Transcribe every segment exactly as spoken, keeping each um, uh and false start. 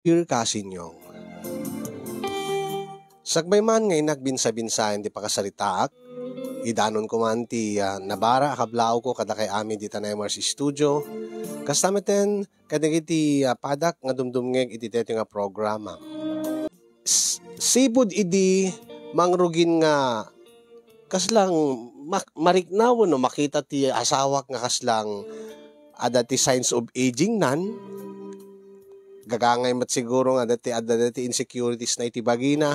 Dear Cousin Yong, sakbay man nga innak binsa-binsaen ti pakasaritaak, idanon ko man ti, ah, nabara a kablaawko kadakay amin dita Nemar's Studio. Kasta metten kadagiti, ah, padak nga dumdumngeg iti daytoy nga programa. S-, sipud idi mangrugin nga kaslang mak-, mariknaw no makita ti asawak nga kaslang adda ti signs of aging nan, gagangay met siguro nga adda ti, adda ti insecurities na iti bagina,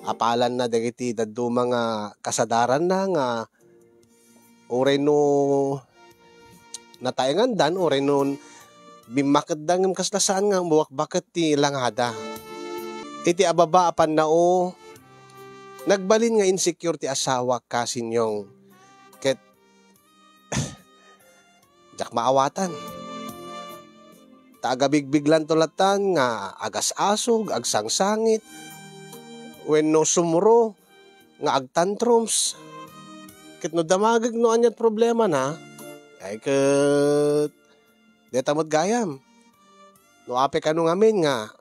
apalan na dagiti dadduma nga kasadaran na nga uray no nataengandan, uray no bimmaketda ngem kasla saan nga buwakbaket ti langada. Iti ababa a pannao, nagbalin nga insecure ti asawak, Cousin Yong. Ket, diak maawatan. Ta agabigbiglanto latan nga agas-asog, agsangsangit, wenno sumro nga agtantrums. Ket no damagek no aniat problema na, ay ket deta met gayam. No apay kano ngamin nga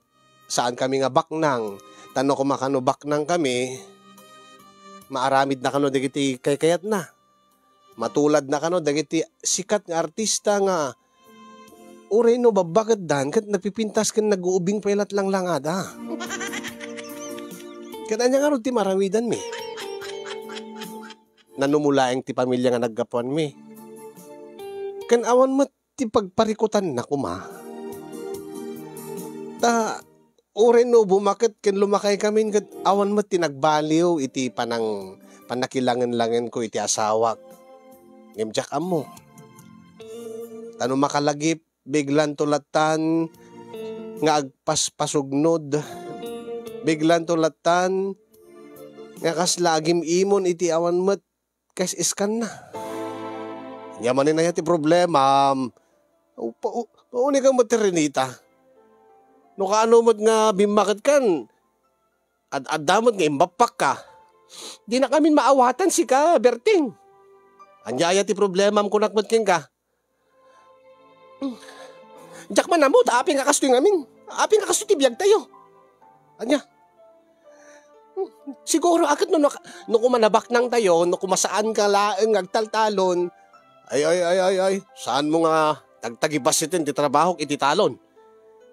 saan kami nga baknang, ta no koma kano baknang kami, maaramid na kano dagiti kaykayatna. Matulad na kano dagiti sikat nga artista nga uray no babbaketdan ket nagpipintas ken nag-uubing pay lat langlangada. Ket ania ngarud ti maarawidanmi? Nanumulaeng ti pamilia nga naggapuanmi. Ken awan met ti pagparikutanna koma. Ta uray no bumaket ken lumakaykamin ket awan met ti nagbaliw iti panang-, pannakilangenlangenko iti asawak. Ngem diak ammo. Ta no makalagip, biglanto latan nga agpaspasugnod. Biglanto latan nga kasla agim-imon iti awan met kas-iskanna. Ania manen aya ti problemam? Pa-, pa-, paunay ka met ti Renita. No kaano met nga bimmaketkan, ad-adda met nga imbappakka. Dinakamin maawatan sika, Berting. Ania aya ti problemam kunak met kenka? Diak man ammo, ta apay nga kastoy ngamin. Apay nga kastoy ti biagtayo. Ania? Siguro, a ket no, no, no koma nabaknangtayo, no koma saanka laeng nga agtaltalon, ay, ay, ay, ay, ay, saanmo nga tagtagibassiten ti trabahok iti talon.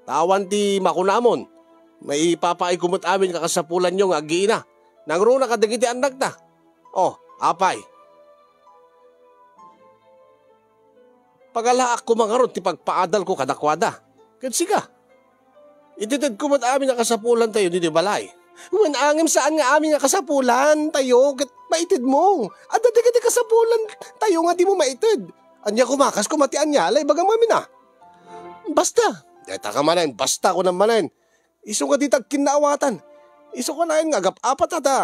Ta awan ti makunamon, maipapaayko met amin nga kasapulanyo nga aggiina. Nangruna kadagiti annakta. Oh, apay? Pagalaak koma ngarud ti pagpaadalko kadakuada. Ket sika, itedko met amin a kasapulantayo ditoy balay. Wen, ngem saan nga amin nga kasapulantayo ket maitedmo. Adda dagiti kasapulantayo nga dimo maited. Ania koma, kas koma ti ania, la ibagam ngamin a. Basta. Dayta ka manen, basta kunam manen. Isu nga dita agkinnaawatan. Isu kanayon nga agap-apat a ta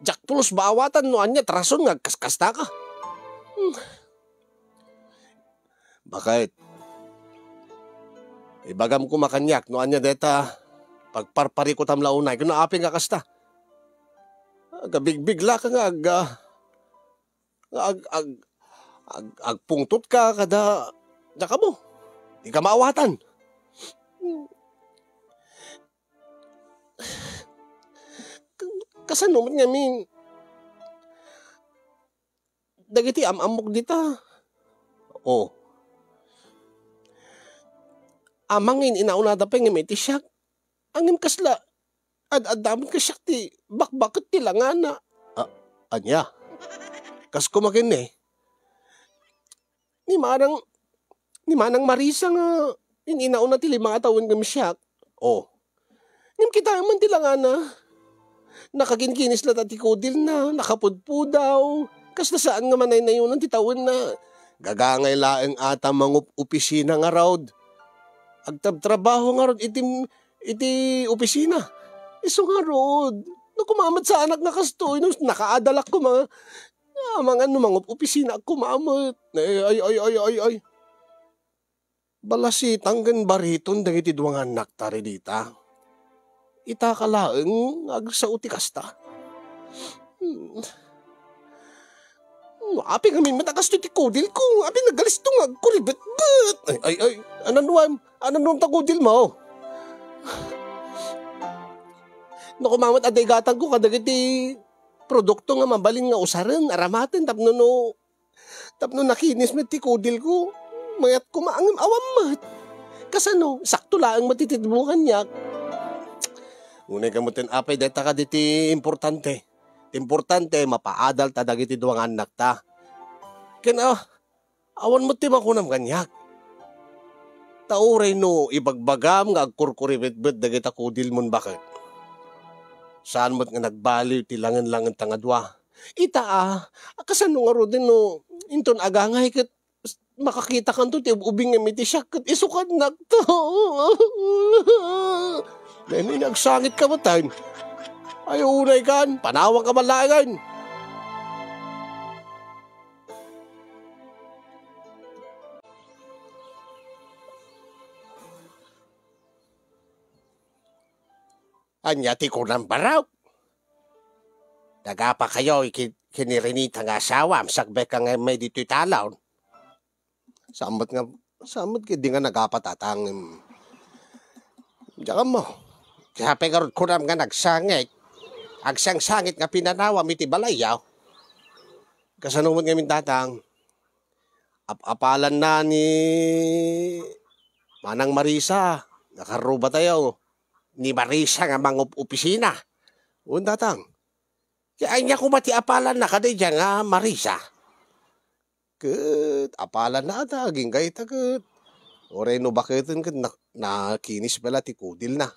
diak pulos maawatan no ania ti rason nga agkaskastaka. Hmm. Bakit? Ibagam koma kaniak no ania dayta pagparparikutam la unay. Ken no apay nga kasta? Agabigbiglaka nga ag-, ah, nga ag-, ag-, ag-, agpungtotka kada diak ammo. Dika maawatan. Kasano met ngamin dagiti am-ammok dita? Oh. Amangan inaunada pay ngem iti siak. Ngem kasla, ad-adda met nga siak ti bakbaket ti langana. A-, ania? Kas kumakin ni? Ni Manang, ni Manang Marisa nga in-inauna ti lima nga tawen ngem siak. Oh. Ngem kitaem man ti langana. Nakaginginis latta ti kudilna, nakapudpudaw. Kasla saan nga manaynayonan ti tawenna. Gagangay laeng ata mangup-opisina ngarud. Agtrabtrabaho ngarud iti, iti opisina. Isu ngarud. No koma met saanak nga kastoy, no nakaadalak koma, amangan no mangup-opisina koma met. Ay, ay, ay, ay, ay, ay. Balasitang ken bariton dagiti dua nga annakta, Renita. Itaka laeng nga agsao ti kasta. Hmm. Apay ngamin met a kastoy ti kudilko. Apay nagalisto nga agkuribetbet. Ay, ay, ay. Ananuam? Ananuam ta kudilmo? No koma met adda igatangko kadagiti produkto nga mabalin nga usaren, aramaten tapno no, tapno nakinis met ti kudilko, mayat koma ngem awan met. Kasano? Sakto laeng met iti dua nga annak. Unay ka met ten apay dayta kaditi importante. Ti importante, mapaadalta dagiti dua nga annakta. Ken, ah, awan met ti makunam kaniak. Ta uray no ibagbagam nga agkurkuribetbet dagita kudilmon baket. Saan met nga nagbaliw ti langen-langenta nga dua. Ita a, kasano ngaruden no inton agangay ket makakitakanto ti ub-ubing nga iti siak ket isukannak to. Nene, agsangitka met, ay. Ay, unay kan, panawanka man laengen. Ania ti kunam, barok? Nagapakayo ken ni Renita nga asawam, sakbay ka nga may ditoy talon. Saan met nga, saan met ket di nga nagapa, tatang, em, diak ammo. Kaya pay ngarud kunam nga nagsangit. Agsangsangit nga pinanawam iti balayyo. Kasano met ngamin, tatang? Ap-apalanna ni Manang Marisa, nga karrubatayo, ni Marisa nga mangup-opisina. Wen, tatang. Ti ania koma ti apalanna kadaydiay nga Marisa? Ket apalanna ata, agingga ita ket uray no baketen ket na-, nakinis pay la ti kudilna.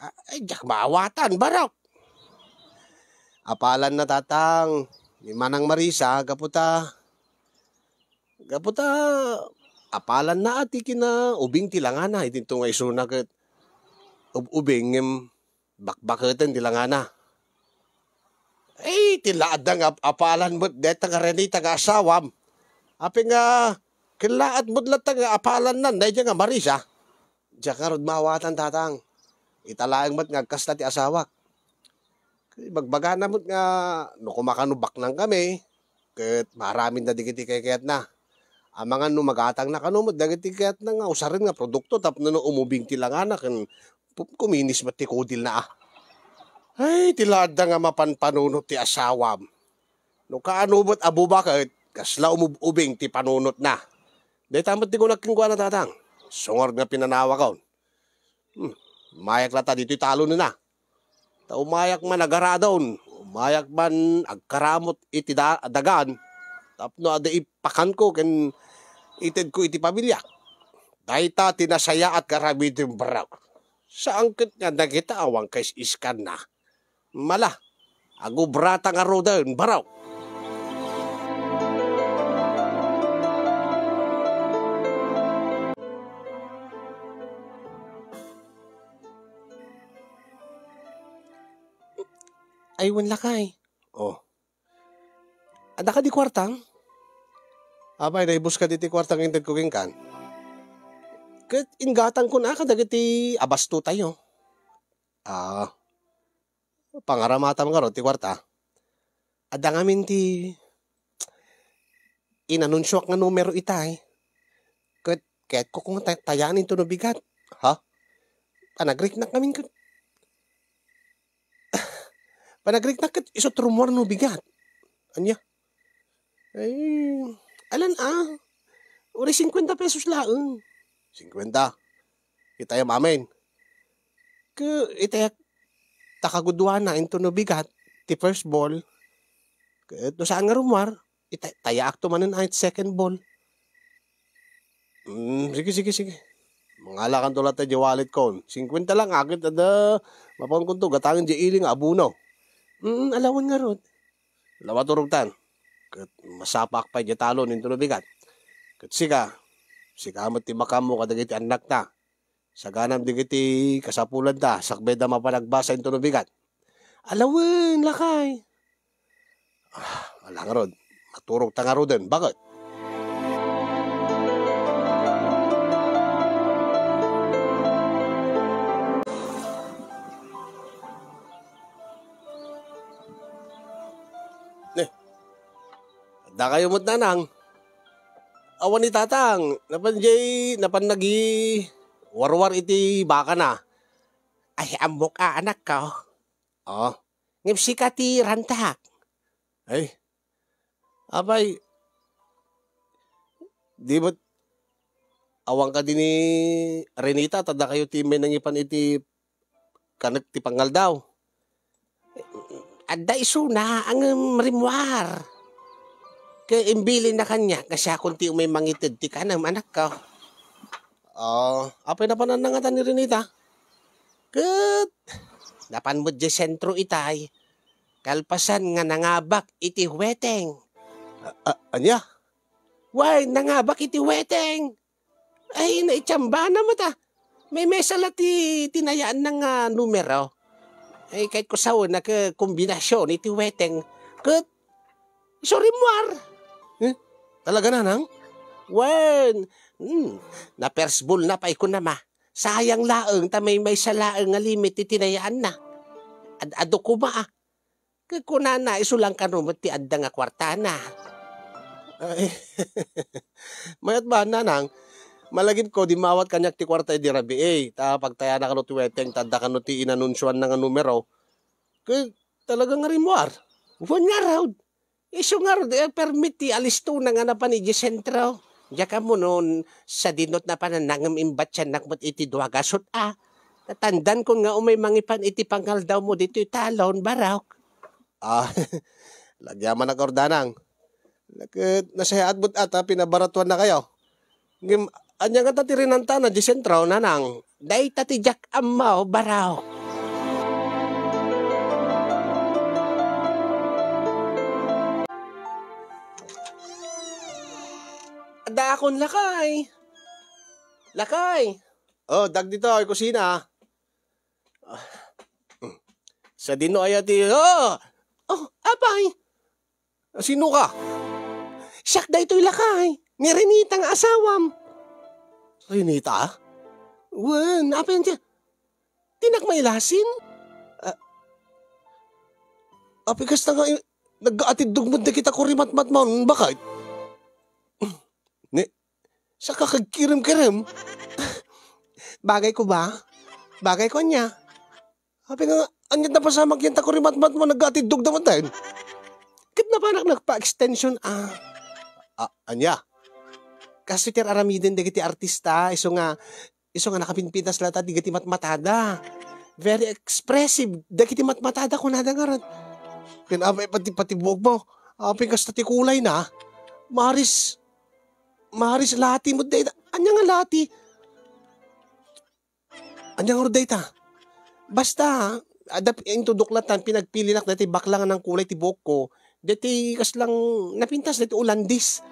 A-, ay, diak maawatan, barok. Apalanna, tatang, ni Manang Marisa, gapu ta, gapu ta, apalanna a ti kinaubing ti langana, iti to nga isuna ket ub-ubing ngem bakbaketen ti langana. Ay, ti laadda nga ap-, apalan met deta nga Renita nga asawam. Apay nga, ken laad met latta nga apalannan daydiay nga Marisa. Diak ngarud maawatan, tatang. Ita laeng met nga agkasta ti asawak. Ibagbagana met nga no kumakano baknangkami, ket maaraminda dagiti kaykayatna. Amangan no magatangna kano met dagiti kayatna nga usaren nga produkto tapno no umubing ti langana ken pu-, kuminis met ti kudilna a. Ay, ti laadda nga mapanpanunot ti asawam. No kaano met a bubaket, kasla umub-ubing ti panunotna. Dayta met ti kunak kenkuana, tatang. Sungor nga pinanawakon. Hmm, mayak latta ditoy talonenna. Ta umayak man agaradon, umayak man agkaramut iti da-, dagan, tapno adda ipakanko ken itedko iti pamiliak. Dayta ti nasayaat nga aramidem, barok. Saan ket nga dagita awan kais-iskanna. Mala, agubrata ngaruden, barok. Ay, wen lakay. Oh. Adda kadi kuartang? Apay, naibus kadi ti kuartang intedko kenkan? Ket inggatangkon a kadagiti abastotayo. Ah, pangaramatam ngarud ti kuarta. Adda ngamin ti inanunsioak nga numero itay. Ket kayatko kung ta-, tayaan intono bigat. Ha? Panagriknak ngamin ket, panagriknak ket isu ti rummuar no bigat. Ania? Ay, alan a. Uray singkuenta pesos laeng. Singkuenta? Itayam amin. Ke, itayak ta kaguduana intono bigat ti first ball. Ket no saan nga rummuar, ita-, tayaakto manen a iti second ball. Mm, sige, sige, sige. Mangalakanto latta diay walletkon. Singkuenta lang, aket adda mapankonto gatangen diay ili nga abono. Mm, alawan ngarud. Lawa turogtan. Ket masapaak pay diay talon intono bigat. Ket sika, sika met ti makammo kadagiti annakta. Saganam dagiti kasapulanta, sakbayda mapanagbasa intono bigat. Alawen, lakay. Ah, ala ngarud. Maturogta ngaruden. Bakit? Ne, adda kayo met, nanang? Awan ni tatang, napan jay, napan nagi warwar iti bakana. Ay, ammok a, anakko. Oh, ngem sika ti rantak. Ay, apay, di met awan kadi ni Renita, ta dakayo ti immay nangipan iti kanek ti pangaldaw. Adda isuna, ngem rimmuar. Ket imbilinna kaniak nga siakon ti umay mangited ti kanem, anakko. Ah, apay napanan nangata ni Renita? Ket napan met diay sentro itay, kalpasan nga nangabak iti weteng. A-, a-, ania? Wen, nangabak iti weteng. Ay, naitsambana met a. Maymay-sa la ti tinayaanna nga numero. Ay, ket kusawen a ket kombinasion iti weteng. Ket isu rimmuar. Eh? Talaga, nanang? Wen, hmm, na-first ball na pay kunam a. Sayang laeng ta maymay-sa laeng nga limit ti tinayaanna. Ad-adu koma a. Ket kunana, isu lang kano met ti adda nga kuartana. Ay, mayat ba, nanang? Malagipko, dimmawat kaniak ti kuarta idi rabii, ta pagtayana kano ti weteng, ta adda kano ti inanunsioanna nga numero. Ket talaga nga rimmuar. Wen ngarud. Isu ngarud, eh, permit ti alistona nga napan idiay sentro. Diak ammo no sadino ti napanan, ngem imbatsiannak met iti dua gasut a. Natandankon nga umay mangipan iti pangaldawmo ditoy talon, Barok. Ah, nagyamanak, Ordanang. Ket nasayaat met a ta pinabaratuannakayo. Ngem, ania ngata ti rinantana diay sentro, nanang? Dayta ti diak ammo, Barok. Addaakon, lakay. Lakay. Oh, dagditoy kusina. Sadino aya ti, oh! Oh, apay! Sinoka? Siak daytoy, lakay. Ni Renita nga asawam. Renita? Wen, apay ania? Dinak mailasin? Ah, apay kasta nga i-, naggaatiddog met dagita kurimatmatmon, baket? Ni, saka kagkirim-kirim. Bagay ko ba? Bagay ko ania? Apay nga, ania napasamak yan ta kurimatmatmo, naggaatiddog da met. Ket napanak nagpa-extension, ah. Ah, ania? Kastoy ti aramiden dagiti artista, isu nga, isu nga nakapinpintas latta dagiti matmatada. Very expressive dagiti matmatada, kunada ngarud. Ken apay pati, pati buokmo. Apay kasta ti kulayna. Maris, Maris lati met dayta. Ania nga lati? Ania ngarud dayta? Basta, adda intudok latta, pinagpilinak daytoy bakla nga nangkulay ti buokko. Daytoy kaslang napintas daytoy Olandis.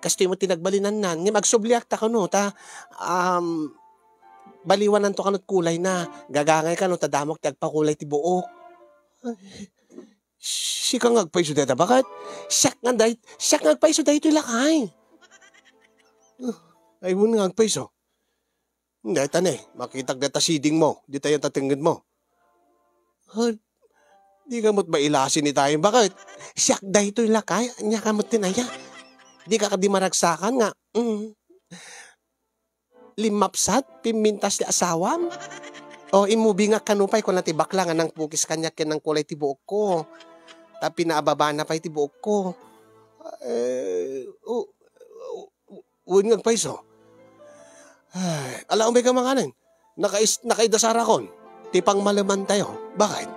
Kastoy met ti nagbalinannan. Ngem agsubliak ta kano, ta, um, baliwananto kano ti kulayna. Gagangay kano, ta damok ti agpakulay ti buok. Ay, sika nga agpayso dayta, baket? Siak nga day-, siak nga agpayso daytoy, lakay. Ay, wen nga agpayso. Dayta ne, makitak dayta sidingmo, dita ta tengngedmo. Ay, dika met mailasin itay, baket? Siak daytoy, lakay, ania ka met ti aya? Dika kadi maragsakan nga, mm, limmapsat, pimmintas ti asawam? O, immubingak kano pay, kuna ti bakla nga nangpukis kaniak ken nangkulay ti buokko. Ta pinaababana pay ti buokko. Eh, o, o, Wen nga agpayso. Ay, ala, umayka manganen. Nakais-, nakaidasarakon ti pangmalemantayo. Baket?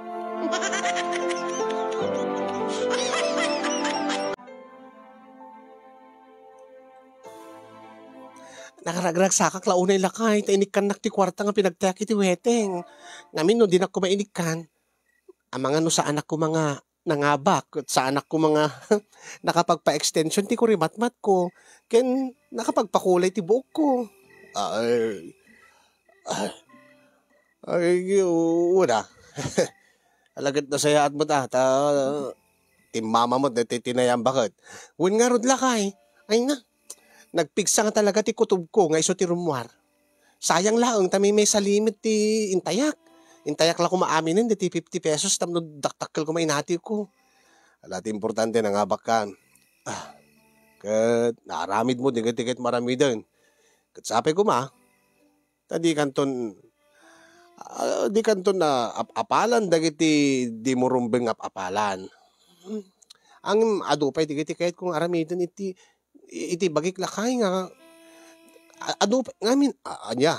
Nakaragragsakak la unay, lakay, ta inikkannak ti kuarta nga pinagtayak iti weteng. Ngamin no dinak koma inikkan, amangan no saanak koma nga nangabak, ket saanak koma nga nakapagpa-extension ti kurimatmatko, ken nakapagpakulay ti buokko. Ay, ay, ay, wen a. Ala ket nasayaat met a, ta timmama met daytoy tinayam, baket? Wen ngarud, lakay. Ay na, nagpigsa nga talaga ti kutobko nga isu ti rummuar. Sayang laeng ta maymaysa limit ti intayak. Intayak la koma aminen daytoy fifty pesos tapno dakdakkel koma inatiko. Ala ti importante, nangabakkan. Ah, ket naaramidmo dagiti ket maaramiden. Ket sapay koma, ta dikanton, ah, ah, dikanto na ap-apalan dagiti di mo rumbeng nga ap-apalan. Hmm. Ngem adu pay dagiti kayatko nga aramiden iti, iti bagik lakay nga, a-, adu pay, ngamin, a-, ania?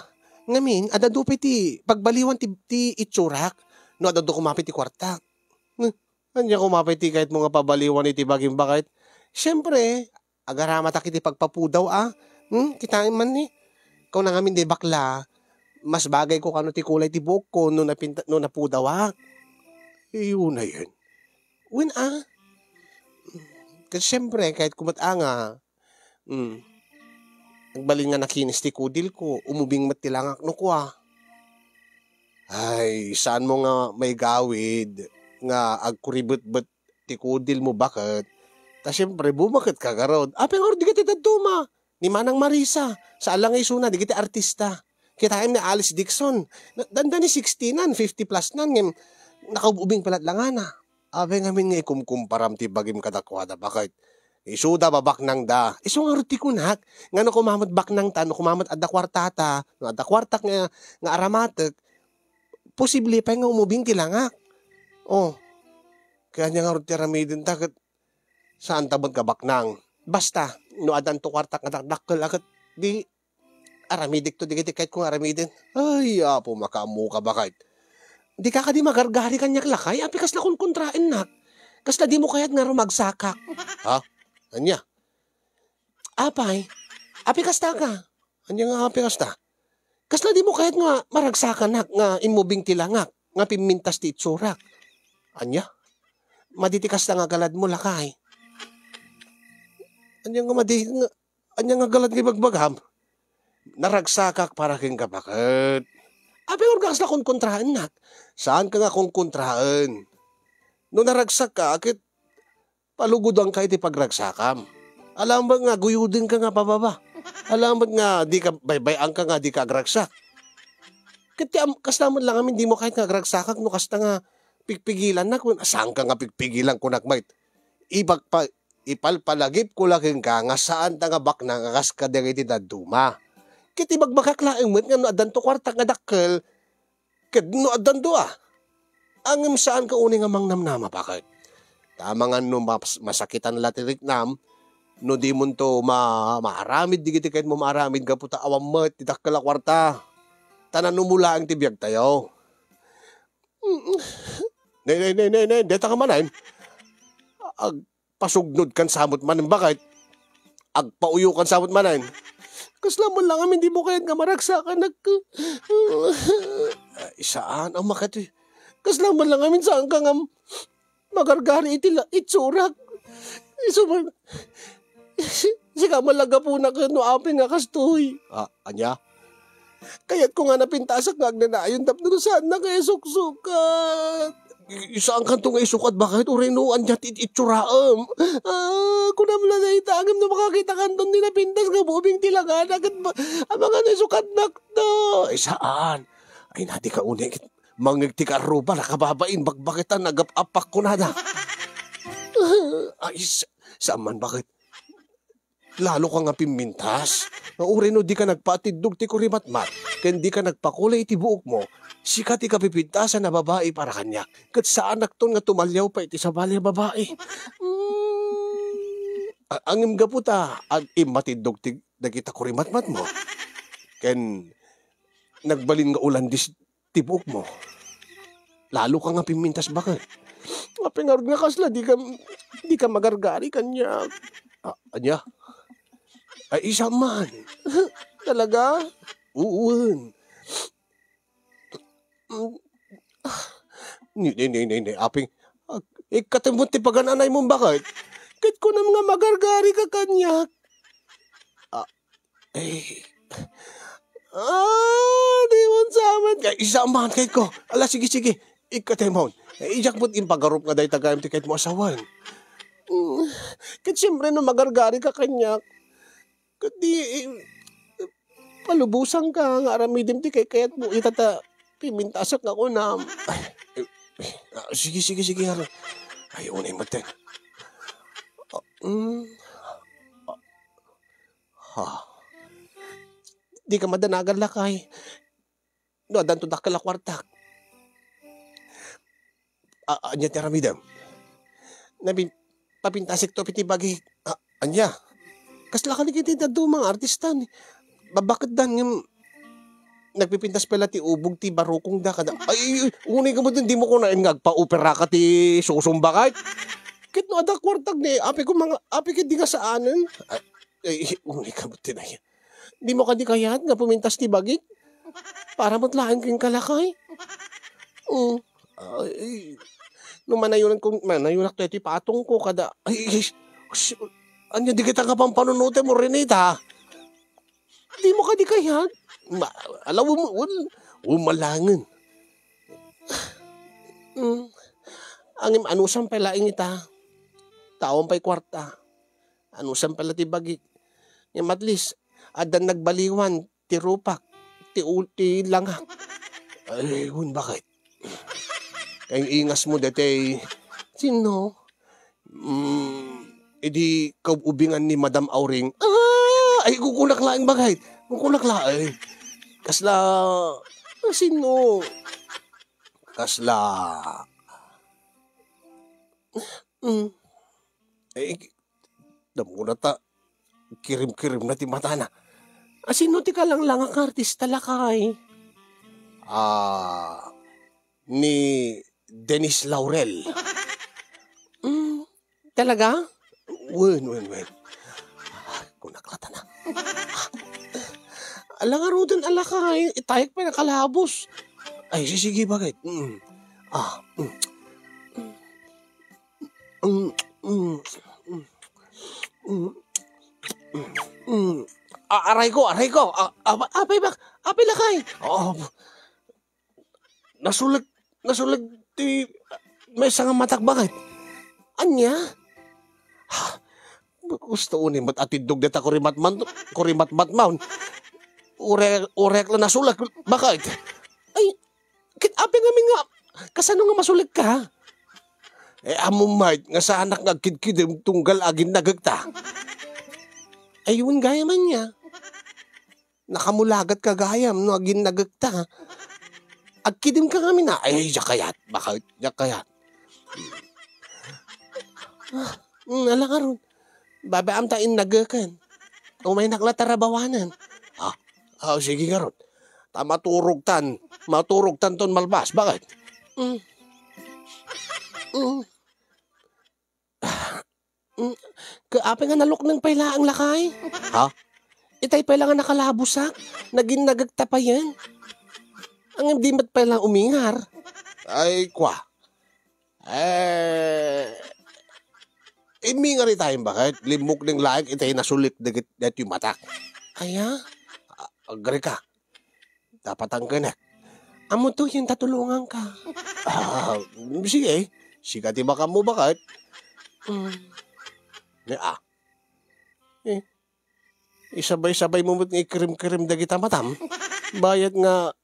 Ngamin, ad-adu pay ti pagbaliwan ti, ti itsurak no ad-adu koma pay ti kuartak. Hmm. Ania koma pay ti kayatmo nga pabaliwan iti bagim, baket? Siempre, agaramatak iti pagpapudaw a. Hmm, kitaem man ni. Kuna ngamin di bakla, mas bagay ko kano ti kulay ti buokko no napinta-, no napudawak. Iyo na yun. Wen a. Kasi siyempre, kayatko met a nga, hmm, agbalin nga nakinis ti kudil ko, umubing met ti langak no kua. Ay, saan mo nga maigawid nga agkuribetbet ti kudil mo, baket? Ta siempre, bumaket ka garud. Apay ngarud, digiti dadduma. Ni Manang Marisa, saan la nga isuna, digiti artista. Kitaem ni Alice Dixon. Na, danda ni sixty nan, fifty plus nan, ngem nakaubing palat langana. Apay ngamin nga ikumkumparam ti bagim kadakuada, baket? Isuda, babaknangda. Isu ngarud ti kunak, nga no koma met baknangta, no koma met adda kuartata, no adda kuartak nga, nga aramatek, posible pay nga umubing ti langak. Oh, kaya ania ngarud ti aramidenta ket saan ta met nga baknang. Basta, no addanto kuartak nga dakdakkel a ket di aramidekto digiti kayatko nga aramiden. Ay, Apo, makaammoka, baket. Dika kadi magargari kaniak lakay, apay kasla kunkontraennak. Kasla dimo kayat nga rumagsakak. Ha? Ania? Apay, apay kasta ka? Ania nga apay kasta? Kasla dimo kayat nga maragsakanak nga immubing ti langak, nga pimmintas ti itsurak? Ania? Madi ti kasta nga galadmo, lakay? Ania nga madi nga, ania nga galad nga ibagbagam? Naragsakak para kenka, baket. Apay ngarud nga kasla kunkontraennak? Saanka nga kunkontraen. No naragsakka, ket palugodanka iti pagragsakam. Alam met nga guyudenka nga pababa. Alam met nga dika, baybay-anka nga dika agragsak. Ket ti am-, kasla met la ngamin dimo kayat nga agragsakak no kasta nga pigpigilannak wen saanka nga pigpigilan, kunak met. Ibagpa-, ipalpalagipko la kenka nga saanta nga baknang a kas kadagiti dadduma. Ket ibagbagak laeng met nga no addanto kuartak nga dakkel, ket no addanto a, ngem saanka unay nga mangnamnama, baket? Ta amangan no mas-, masakitan la ti riknam, no dimonto ma-, maaramid digiti kayatmo maaramid gapu ta awan met ti dakkel a kuarta. Ta nanumo laeng ti biagtayo. Mm. Ne, ne, ne, ne, ne, deta ka manen. Ag-, pasugnod kan samot manen, baket? Agpauyo kan samot manen. Kasla man lang amin di mo kayat nga maragsakan, nak-, Ay, saan, ang makati. Kasla man lang amin saan ka nga magargari iti la-, itsurak. Isu man, sika man lang gapuna ket no apay nga kastoy. Ah, anya? Kayatko nga napintasak nga agnanayon tapno saan na nga isuksukat. I-, saan kanto nga isukat, baket? Uray no anya ti it-, itsuraem. Ah, kunam la dayta, ngem no makakita kanton ti napintas nga bubing ti langana, ket ba-, amangan no isukatnak to. Ay, saan? Ay, nadi ka unik. Mangngeg ti karruba, nakababain, bakbaketan, agap-apak kunada. Ay, sa-, saan man, baket? Lalo ka nga pimmintas. Nga uray no di ka nagpaatiddog ti kurimatmat, ken di ka nagpakulay iti buokmo, sika ti kapipintasan a babai para kaniak, ket saanakton nga tumaliaw pay iti sabali a babai. Mm. A-, angem gapu ta ag-, immatiddog ti dagita kurimatmatmo, ken nagbalin nga ulandis ti buokmo. Lalo ka nga pimmintas, baket. Apay ngarud nga kasla di ka, di ka magargari kaniak? Ah, anya? Ay, isa man. Talaga? Uwan. Mm. Ni, ni, ni, ni, ni, aping, ah, ikkatem ti pagan-anay mo, baket? Ket kunam nga magargari ka kaniak. Ah, Eh. Ah, di man saman. Ay, isa man, kayat ko. Ala, sige, sige. Ikatemon. Eh, ijak mo't impagarup nga dayta gayam ti kayat mo asawan. Mm, ket siyempre, no magargari ka kaniak, ket di, eh, palubosan ka nga aramidem ti kayat mo. Ita ta, pimintasak nga kunam. Ay, eh, eh, ah, sige, sige, sige, ano. Ay, unay mo, te. Ah, mm. Ha? Di ka madanagan, lakay. No, addanto dakkel a kuartak. A-, ania ti aramidem? Nabin-, papintasek to iti bagik. A-, ania? Kasla kadi iti dadduma nga artista ni. Babaketdan ngem nagpipintas pay la ti ubog ti barukongda kada. Ay, ay, ay, unay ka mo dun, di mo kunaen nga agpa-opera ka ti susumba kay. Ket no adda kuartak ni, apay ko mga, apay ket di nga saanen. Ay, ay, unay ka mo tinaya. Di mo kadi kayat nga pumintas ti bagik? Para met laeng kenka, lakay. Mm. Ay, no manayonan ko, manayonak tayo ti patong ko kada, ay, ay, s-, anya di kita nga pampanunutan mo, Renita? Di mo kadi kayat? Ma-, ala, um-, um-, umalangen. Mm. Angem, anusam pay laeng ita. Taon pay kuarta. Anusam pay la ti bagik. Ngem at least, addan nagbaliwan ti rupak, ti ul-, ti langak. Ay, wen, bakit? Kay ingas mo deti. Sino? Mm, idi kaubingan ni Madam Auring. Ah, ay, kukunak laeng bagay. Kukunak laeng. Kasla, ah, sino? Kasla. Mm. Eh, damuna ta, kirim-kirim na ti matana. A, sino ti kalanglangak nga artista, lakay? Ah, ni Dennis Laurel. Mm, talaga? Wen, wen, wen. Ah, kunak la ta na. Ala ngaruden a lakay, itayek pay nakalabos. Ay, si-, sige, bakit? Mm. Ah, mm. Mm, mm, mm, mm, mm. Ah, aray ko, aray ko. Ah, apa-, apay bak-, apay lakay? Oh, nasulag, nasulag ti maysa nga matak, bakit? Anya? Ha, gusto unay met atiddog deta kurimatman, kurimatmatmaon. Ure-, urek la nasulag, bakit? Ay, ket apay ngamin nga, kasano nga masulag ka? Eh, ammom met nga saanak nga agkidkidem tunggal aginnagekta. Ay, wen gayam ania. Nakamulagat ka gayam no aginnagekta. Agkidem ka ngamin a. Ay, diak kayat. Bakit? Diak kayat. Ah, mm, ala ngarud. Babaam ta innageken. Umaynak la tarabawanen. Ah, ah, sige ngarud. Ta maturogtan. Maturogtan ton malpas. Bakit? Mm. Mm. Mm. Ka-, apay nga nalukneng pay laeng lakay? Ha? Itay pay la nga nakalabosak. Naginnagekta payen. Ang di met pay la umingar. Ay, kwa. Eh, immingar itayen, bakit? Limmukneng laeng itay nasulik dagit-, daytoy matak. Aya? A-, agrika. Dapat ang kanak. Ammo to, yung tatulungan ka. Ah, sige. Sika ti makammo, bakit? Mm. Ni, ah. Eh, isabay-sabay mo met nga ikirim-kirim dagita matam. Bayat nga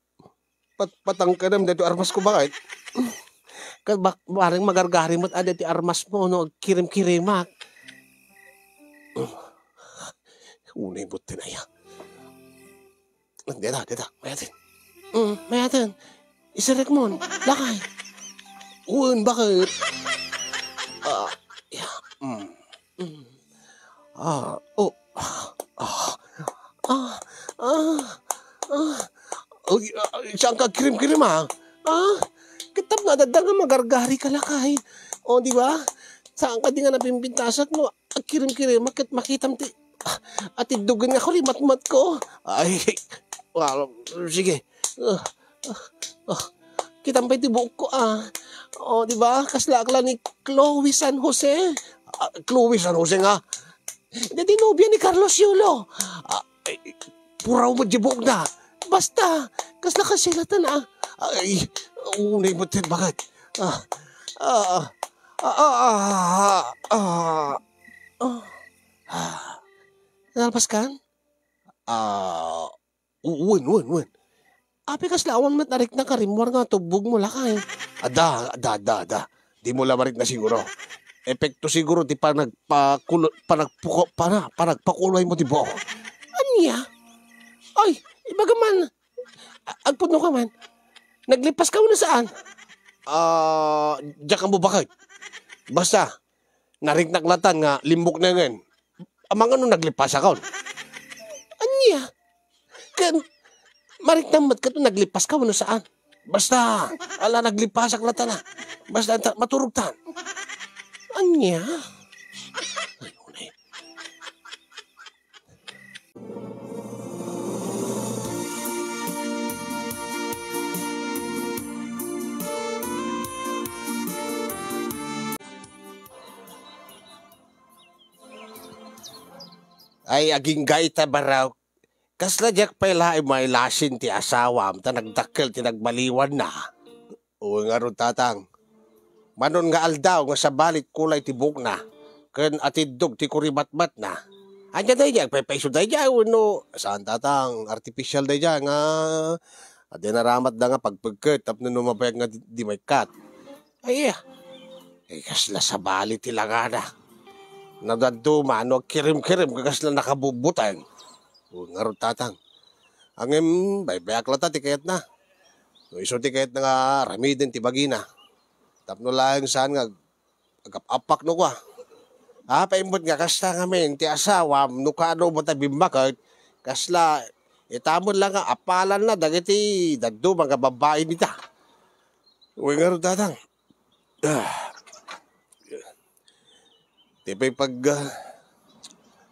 pat-, patangkedem daytoy armas ko, bakit? Ket bak-, bareng magargari met a daytoy armas mo no agkirim-kirimak. Unay met ti naya. Deta, deta, mayaten. Mm, mayaten. Isirek mon, lakay. Wen, bakit? Ah, ya, mm, mm. Ah, oh. Ah, ah, ah, ah. Uy, ah, saan ka kirim-kirim, ah? Ah, ket tapno adda nga magargari ka, lakay. O, di ba? Saan ka di nga napimpintasak, no? Agkirim-kirim, ket makitam ti, ah, atiddogen nga kurimatmat ko. Ay, well, sige. Ah, ah, ah. Kitam pay ti buok ko, ah. O, di ba? Kasla ak la ni Chloe San Jose. Ah, Chloe San Jose nga. Daydi nobia ni Carlos Yulo. Ah, ay, puraw met di buokna. Basta, kasla kasilatan, ah. Ay, unay met ti bagat. Ah, ah, ah, ah, ah, ah, ah. Nalpas kan? Ah, Wen, wen, wen. Apay kasla awan met a rikna karimmuar nga tubbogmo, lakay? Adda, adda, adda, adda. Dimo la marikna siguro. Epekto siguro ti panagpakulo-, panagpuko-, pana-, panagpakuloymo ti buok. Ania? Ay, ibaga man. A-, agpudno ka man. Naglipas ka wenno saan? Ah, diak ammo baket. Basta, nariknak latan nga limbuknengen. Amangan no naglipasakon. Ania? Ken, mariknam met ket no naglipaska wenno saan. Basta, ala, naglipasak latan a. Basta, ta-, maturogtan. Ania? Ay, unay. Ay, agingga ita, barok. Kasla diak pay laeng mailasin ti asawam ta nagdakkel ti nagbaliwanna. Wen ngarud, tatang. Manon nga aldaw nga sabali ti kulay ti buokna, ken atiddog ti kuribatbatna. Ania daydiay? Agpaypayso daydiay wenno? Saan, tatang. Artificial daydiay nga adda naramatda nga pagpegket tapno no mabayag nga di, di maikkat. Ay, ay, kasla sabali ti langana. No dadduma, no agkirimkirim, kasla nakabubuteng. Wen ngarud, tatang. Ngem, baybayak lata ti kayatna. No isu ti kayatna nga aramiden ti bagina. Tapno laeng saan nga ag-, agap-apak no kua. Apay met nga kasta ngamin ti asawam no kaano met a bimmaket, kasla ita met la nga apalanna dagiti dadduma nga babbai dita. Wen ngarud, tatang. Ah. Ti pay pag-, ah,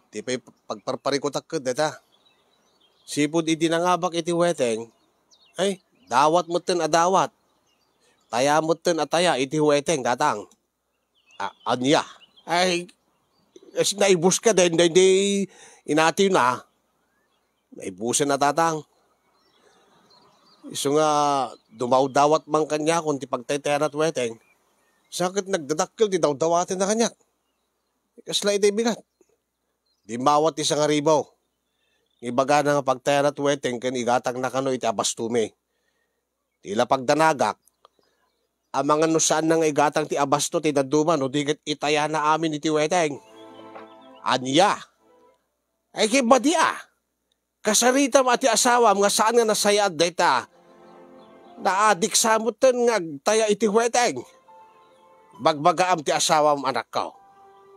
ti pay pagparparikutak ket dayta. Sipud idi nangabak iti weteng, ay, dawat metten a dawat. Taya metten a taya iti weteng, tatang. A-, ania? Ay, kas naibuska daydi, daydi inatiwna. Naibusen a, tatang. Isu nga dumawdawat man kaniakon ti pagtaytayana ti weteng. Sa ket nagdadakkel ti dawdawatenna kaniak. Kasla iti bigat. Dimmawat ti sangaribu. Ibagana nga pagtayana ti weteng ken igatangna kano iti abastomi. Ti lapagdanagak, amangan no saanna nga igatang ti abasto ti dadduma no di ket itayana amin iti weteng. Ania? Ay, kimmadi a. Kasaritam a ti asawam nga saan nga nasayaat dayta. Naadik sa metten nga agtaya iti weteng. Bagbagaam ti asawam, anakko.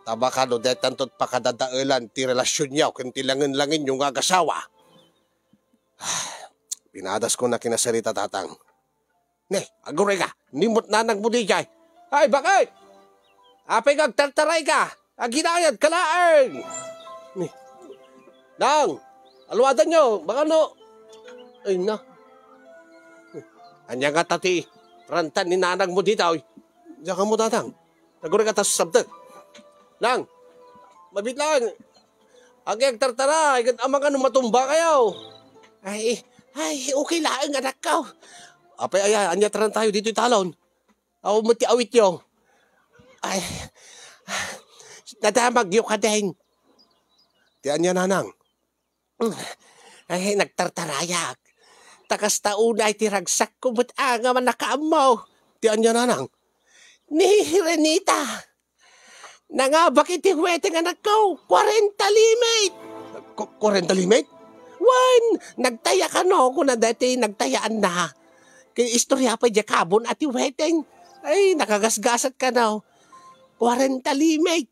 Ta baka no daytanto pakadadaelan ti relasionyo ken ti langen-langenyo nga agasawa. Pinadasko na kinasarita, tatang. Ne, aguray ka. Nimot nanang mo di jay. Ay, bakit? Apay nga agtartaray ka? Aginayad ka laeng. Ne. Nang, aluadan nyo. Baka no. Ay, na. Anya nga tati. Rantan ni nanang mo dita, oy. Diyan ka mo, tatang. Aguray ka ta sabtek. Nang, mabit lang. Agay agtartara, ikat amangan no matumba kayo. Ay, ay, okay laeng, anak ko. Apay, aya, anya taran tayo dito italon. Aw, mo ti awit yo. Ay, nadamag yo ka din. Ti anya, nanang? Ay, nagtartarayak. Ta kasta unay ti ragsakko met a nga mannakaammo. Ti ania, nanang? Ni Renita. Nangabak iti weteng, anakko. Kwarenta limit. Ku-, kwarenta limit? Wen, nagtaya kano, kuna dati nagtayaanna. Ken istorya pay diay kabon a ti weteng. Ay, nakagasgasat kano. Kwarenta limit.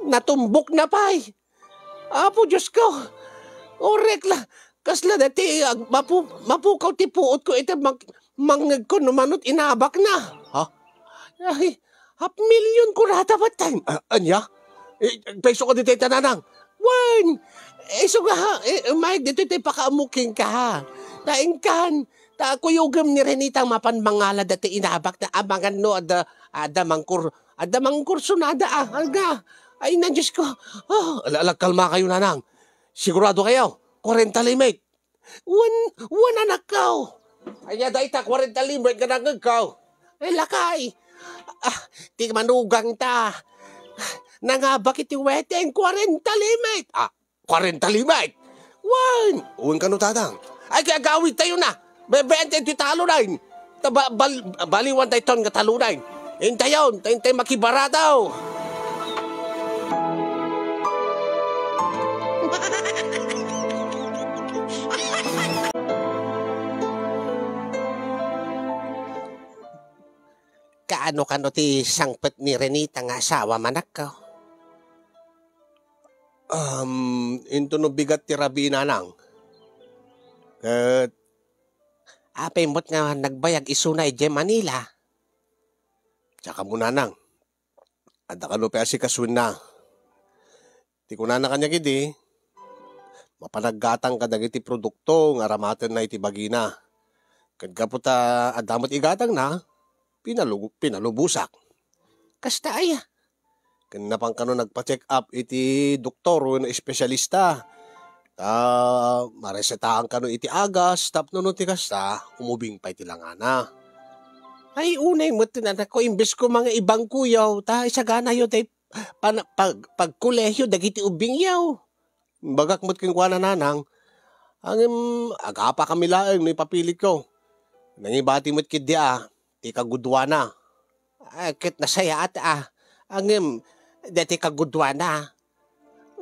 Natumbok na pay. Apo Diosko, orek la, kasla dati ag-, mapu-, mapukaw ti puotko iti mang-, mangngegko no manut inabakna. Ha? Ay, half million kurata batten. A-, ania? Eh, paiso ka ditoy, nanang? Wen, isu nga, eh, mayeg ditoy ti pakaammo kenka. Ta inkan, ta kuyogem ni Renita mapan mangala dati inabakna amangan no adda, adda mangkur-, adda mangkursunada, ah, alga. Ay na, Diosko. Oh, ala-, ala, kalma kayo, nanang. Sigurado kayo, kwarenta limit. Wen, wen, anakko. Aya dayta, kwarenta limit nga nangngegko. Ay, lakay. Ah, ti manugang ta. Nangabak iti weteng, kwarenta limit. Ah, kwarenta limit. Wen. Wen kano, tatang. Ay, kaya gawid tayo na. Bebente ti talunan. Ta ba-, bal-, baliwan tayo ton nga talunan. Intayon, ta intay makibarataw. ano kano ti sangpet ni Renita nga asawa, manakko? Um, intono bigat ti rabii, nanang. Ket apay met nga nagbayag isuna idiay Manila? Diak ammo, nanang. Adda kano pay asikasuenna. Ti kunana kaniak idi, mapan aggatang kadagiti produkto nga aramatenna iti bagina. Ket gapu ta adda met igatangna, pinalu-, pinalubosak. Kasta aya? Ken napan kano nagpa-check up iti doktor wenno espesyalista. Ta maresetaen kano iti agas tapno no ti kasta, umubing pay ti langana. Ay, unay met ti nanakko, imbes ko nga ibangkuyo, ta isaganayo ti pan-, pag-, pagkolehio dagiti ubingyo. Imbagak met kenkuana, nanang, ngem agapakami laeng no ipapilitko. Nangibati met ketdi a ti kaguduana. Ah, ket nasayaat a, ngem daytoy kaguduana,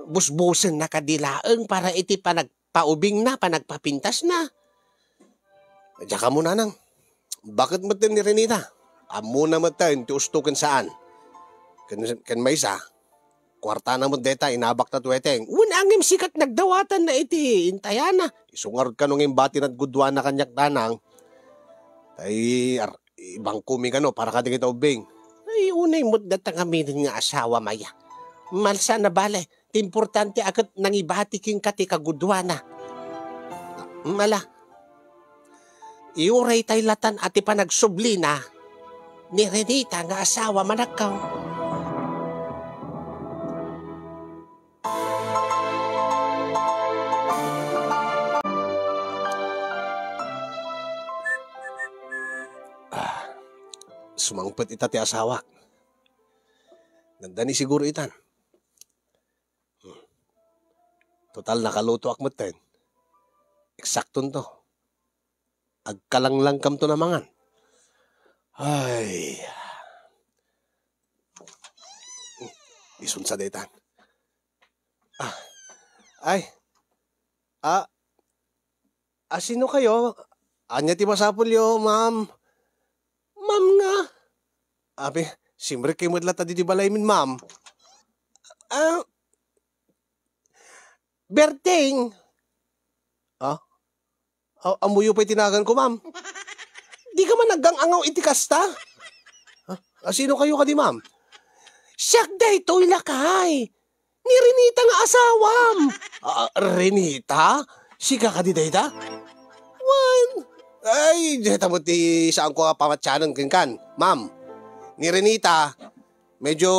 busbusenna kadi laeng para iti panagpaubingna, panagpapintasna. Diak ammo, nanang. Baket metten ni Renita? Ammona metten ti usto ken saan. Ken, ken maysa, kuartana met dayta, inabakna ti weteng. Wen, ngem sika ti nagdawatanna iti intayana. Isu ngarud kano nga imbati ti kaguduana kaniak, nanang. Tay, ar-, ibangkomi kano para kadagita ubbing. Ay, unay met dayta ngamin nga asawa, maya. Malsa na bale, ti importante a ket nangibati kenka ti kaguduana. Mala, iuray tay latan a ti panagsublina ni Renita nga asawa, manakkaw. Ah, sumangpet ita ti asawak. Nagdani siguro itan. Hmm. Total, nakalutoak metten. Eksaktonto. Agkalanglangkamton a mangan. Ay. Isunsa daytan. Ah. Ay. Ah. Asino kayo? Ania ti masapulyo, ma'am? Ma'am nga? Abi, simrek kayo met latta ditoy balaymin, ma'am. Ah, Berting. Ah? A-, ammoyo pay ti naganko, ma'am? Dika man aggang-angaw iti kasta? Ah, asino kayo kadi, ma'am? Siak daytoy, lakay. Ni Renita nga asawam. Ah, Renita? Sika kadi dayta? Wen. Ay, dayta met ti saanko a pamatianen kenkan, ma'am. Ni Renita, medyo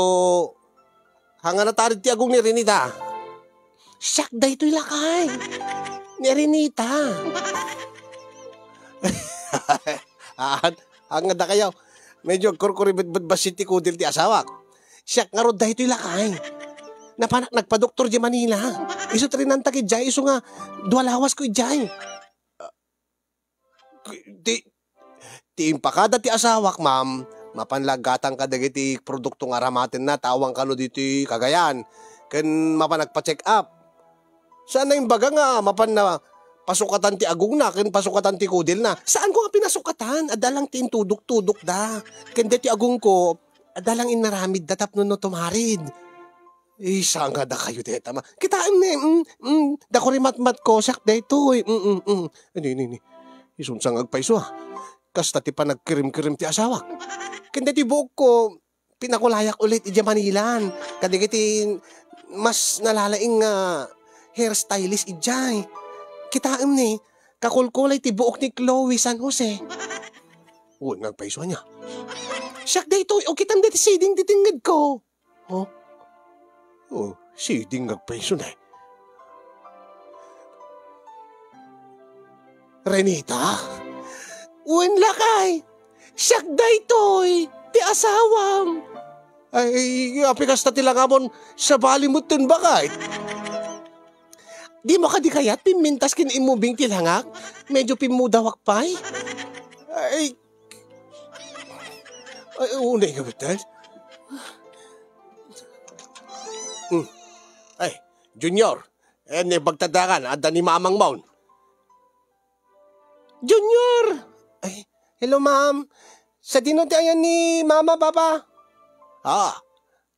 hanga natarid ti agong ni Renita. Siak daytoy, lakay. Ni Renita. Haan, haan nga dakayo. Medyo agkurkuribetbet bassit ti kudil ti asawak. Siak ngarud daytoy, lakay. Napanak nagpadoktor diay Manila. Isu ti rinantak idiay, isu nga dua lawas ko idiay. Ti, ti impakada ti asawak, ma'am, mapan la aggatang kadagiti produkto nga aramatenna, ta awan kano ditoy Cagayan, ken mapan nagpa-check up. Saan a imbaga nga mapan na pasukatan ti agongna ken pasukatan ti kudelna. Saanko nga pinasukatan, adda lang ti intudok-tudokda. Ken daytoy agongko, adda lang inaramidda tapno no tumarid. Isa nga dakayo dayta, ma-, kitaem ni, mm, mm, dako rimatmatko, siak daytoy, mm, mm, mm. Ani, ani, ani. Isunsa nga agpayso, ah. Kasta ti panagkirimkirim ti asawak. Ken daytoy buokko, pinakulayak ulit idiay Manilan. Kadagiti mas nalalaing nga hairstylist idiay. Kitaem ni, kakulkulay ti buok ni Chloe San Jose. Wen nga agpayso ania. Siak daytoy, o kitam daytoy siding ti tengngedko. Oh? Oh, siding nga agpayso na. Renita? Wen lakay, siak daytoy, ti asawam. Ay, apay kasta ti langamon, sabali metten bakay. Dimo kadi kayat pimmintas ken immubing ti langak? Medyo pimmudawak pay. Ay, ay, unay nga betal. Hmm. Ay, Junior, eh, ni pagtadangan, adda ni mamang maun. Junior! Ay, hello, ma'am. Sadino ti ayan ni Mama, Papa? Ah,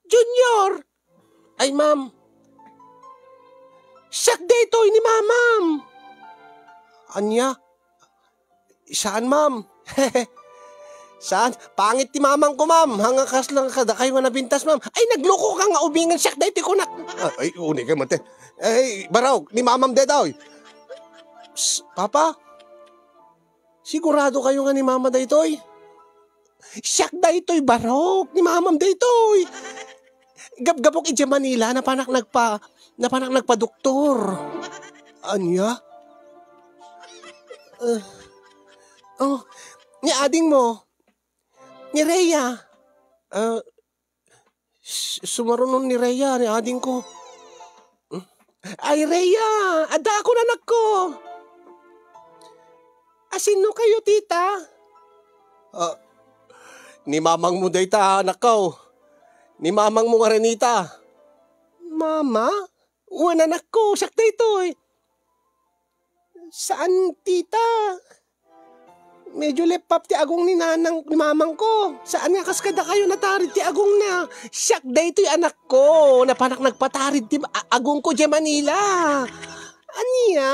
Junior! Ay, ma'am. Siak daytoy ni Mamam. Ania? Saan, ma'am? Saan? Pangit ti mamangko, ma'am. Haan nga kasla kadakayo nga nabintas, ma'am. Ay, nagluko ka nga ubingen, siak daytoy kunak. Ah, ay, uni ka, mate. Ay, Barok, ni Mamam daytoy. Psst, Papa? Sigurado kayo nga ni Mama daytoy? Siak daytoy, Barok, ni Mamam daytoy. Gapgapok idiay Manila, napanak nagpa-, napanak nagpadoktor. Ania? Ah, oh, ni adingmo, ni Rhea. Ah, S-, sumarunon ni Rhea, ni adingko. Ay, Rhea! Addaakon, anakko! Asino kayo, tita? Ah, ni mamangmo dayta, anakko. Ni mamangmo nga Renita. Mama? Wen, anakko, siak daytoy. Saan, tita? Medyo leppap ti agong ni nanang, ni mamangko. Saan nga kas kadakayo natarid ti agongna? Siak daytoy, anakko. Napanak nagpatarid ti a-, agongko diay Manila. Ania?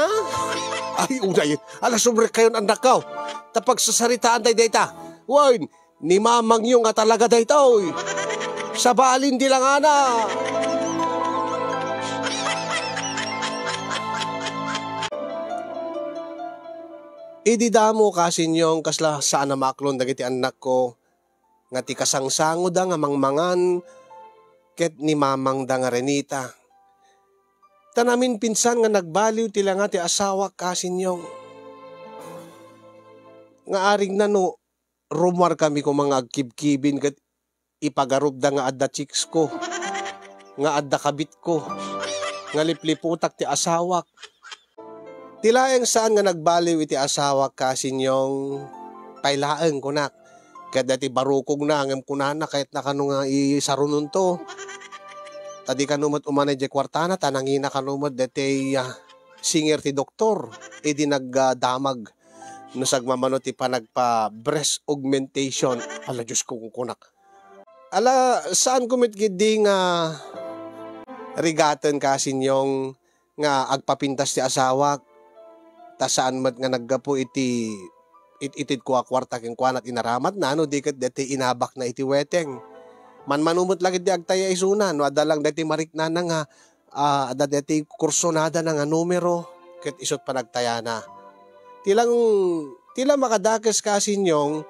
Ay, unay. Ala, subrek kayon, annakko. Ta pagsasaritaan tayo dayta. Wen, ni mamangyo nga talaga daytoy. Sabalin di langana. Idi damo, kasinyong, kasla saan a maaklon dagiti annakko nga ti kasangsangoda nga mangmangan ket ni mamangda nga Renita. Ta naminpinsan nga nagbaliw ti langa ti asawak, kasinyong. Nga arigna no rummuarkami koma nga agkibkibin ket ipagarupda nga adda chicks ko, nga adda kabit ko, nga lipliputak ti asawak. Ti laeng saan nga nagbaliw iti asawak, kasinyong, pay laeng, kunak. Ket daytoy barukogna, ngem kunana, kayatna kano nga isarunonto. Ta di kano met umanay diay kuartana, ta nangina kano met daytoy, ah, singer ti doktor, idi nagdamag. No sagmamano ti panagpa-breast augmentation. Ala, Diyos ko, kunkunak. Ala, saanko met ketdi nga rigaten, kasinyong, nga agpapintas ti asawak, ta saan met nga naggapu iti it-, itedko a kuarta kenkuana ti inaramatna, no di ket daytoy inabakna iti weteng. Manmano met la ketdi agtaya isuna, no adda lang daytoy mariknana nga, ah, adda daytoy kursunadana nga numero, ket isut panagtayana. Ti lang, ti lang makadakes, kasinyong,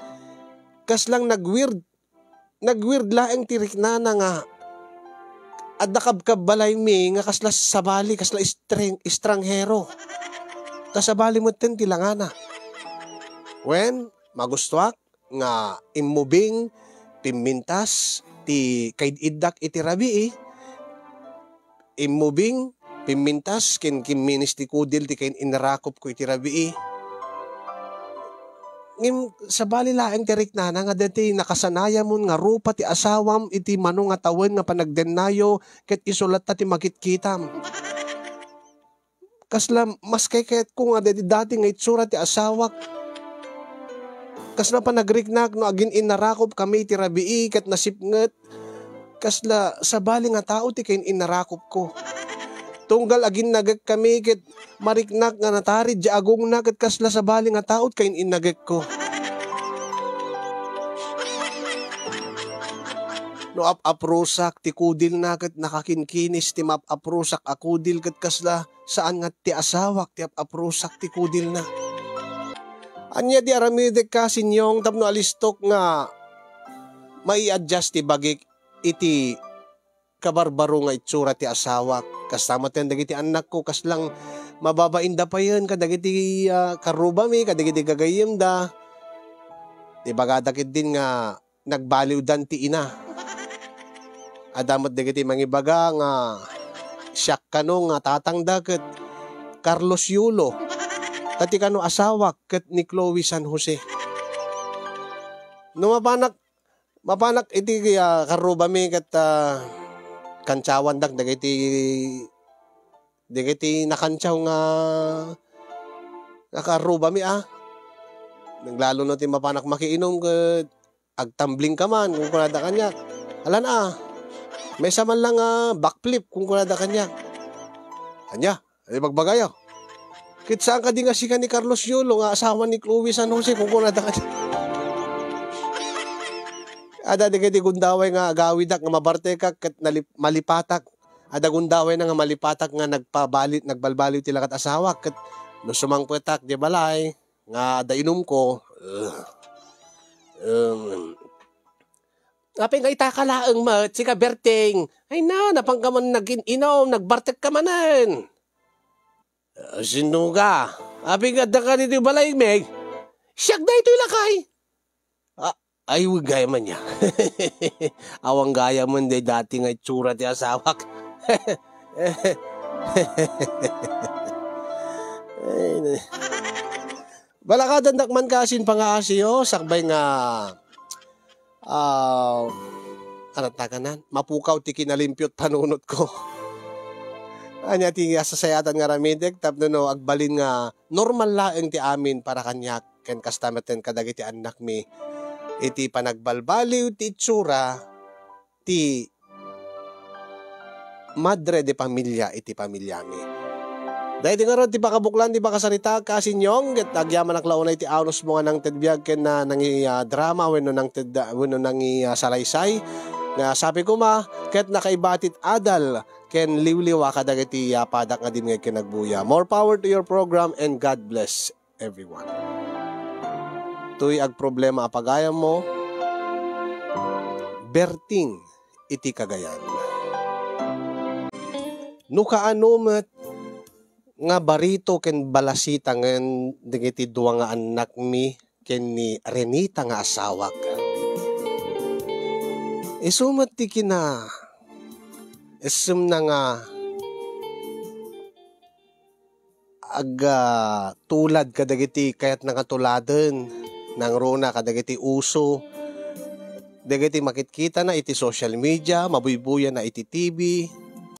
kaslang nag-weird, nag-weird laeng ti riknana nga adda kabkabbalaymi nga kasla sabali, kasla estrang-, estranghero. Ta sabali metten ti langana. Wen, magustuak nga immubing, pimmintas ti kaid-iddak iti rabii, immubing, pimmintas, ken kimminis ti kudil ti kain-innarakupko iti rabii. Ngem sabali laeng ti riknana nga daytoy nakasanayamon nga rupa ti asawam iti mano nga tawen nga panagdennayo ket isu latta ti makitkitam. Kasla mas kaykayatko nga daydi dati nga itsura ti asawak. Kasla panagriknak no agin-innarakupkami iti rabii ket nasipnget. Kasla sabali nga tao ti kain-innarakupko. Tunggal aginnagekkami ket mariknak nga natarid diay agongna ket kasla sabali nga tao ti kain-innagekko. No ap-aprusak ti kudilna ket nakakinkinis ti maap-aprusak a kudil ket kasla saan nga ti asawak ti ap-aprusak ti kudilna. Ania ti aramidek, kasinyong, tapno alistok nga mai-adjust ti bagik iti kabarbaro nga itsura ti asawak. Kasta met ken dagiti annakko, kaslang mababainda payen kadagiti, ah, karrubami, kadagiti gagayyemda. Ibagada ketdin nga nagbaliwdan ti ina. Adda met dagiti mangibaga nga siak kano nga tatangda ket Carlos Yulo. Ta ti kano asawak ket ni Chloe San Jose. No mapanak, mapanak iti, ah, karrubami ket, ah, kantsawandak dagiti, dagiti nakantsaw nga, nga karrubami, ah. Naglalo no ti mapanak makiinum ket agtambling ka man, kunkunada kaniak. Alan a, maysa man lang nga backflip, kunkunada kaniak. Ania, adi bagbagayo? Ket saan kadi nga sika ni Carlos Yolo nga asawa ni Chloe San Jose, kunkunada kaniak. Adda dagiti gundaway nga agawidak nga mabartekak ket nalip-, malipatak. Adda gundawayna nga malipatak nga nagpabali-, nagbalbaliw ti lakat asawak ket no sumangpetak di balay nga adda inumko, eh, em, apay nga itaka laeng met, sika Berting? Ay na, napan ka man nagin-inom, nagbartek ka manen. Ah, sinno ka? Apay nga adda ka ditoy balay, Meg? Siak daytoy lakay. Ah, ay, gayam ania. Awan gayam dayta dati nga itsura ti asawak. Ay, na-, balakadandak man kasin pangaasiyo, sakbay nga, ah, ano ta kanan? Mapukaw ti kinalimpio't panunotko. Ania ti sasayaatan nga aramidek, tapno no agbalin nga normal laeng ti amin para kaniak ken kasta metten kadagiti annakmi iti panagbalbaliw ti itsura ti madre de pamilya iti pamilyami. Daydi ngarud ti pakabuklan ti pakasaritak, Kasinyong, ket agyamanak la unay ti anosmo nga nangted biag ken na nangi-, ah, drama wenno nangted, wenno nangi-, ah, salaysay nga sapi koma ket nakaibatit adal ken liwliwa kadagiti yapadak nga dimngeg ken agbuya. More power to your program and God bless everyone. Toy agproblema a pagayammo, Berting iti Cagayan. No kaano met nga barito ken balasitangen dagiti dua nga annakmi ken ni Renita nga asawak. Isu met ti kina-, issemna nga ag-, ah, tulad kadagiti kayatna nga tuladen, nangruna kadagiti uso, dagiti makitkitana iti social media, mabuybuyana iti T V,